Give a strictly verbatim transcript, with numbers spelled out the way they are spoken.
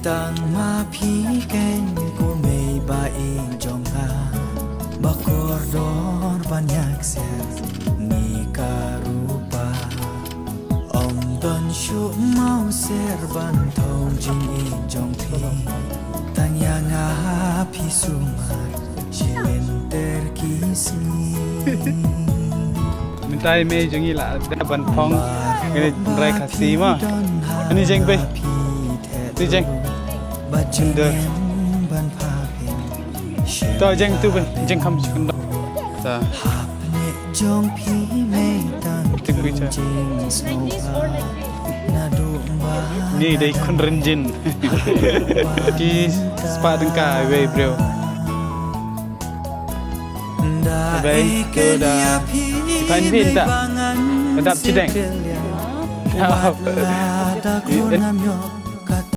Tang ma phi keiñ ko mei ba ïeit jong nga, ba kordor ban ïakser ngi ka rupa. Ym don shuh mawser ban thew jingïeit jong phi. Tang ïa nga phi sumar shilynter ki sngi. Mynta i mei jong ngi la dep ban phong kane tynrai Khasi mo. Ani jeng bei. Ti jeng. Ba jingem ban pha phi. To jeng tu bei, jeng kham sukun. Ta. Hap ne jong phi mei tang. Ti phi cha. Jing sngewbha. Naduh ba ni dei khun rynjin. Ki spah tyngka wei briew. Dei tu da. Phan phi da. Dap chideng. Wat la da khun nam yo.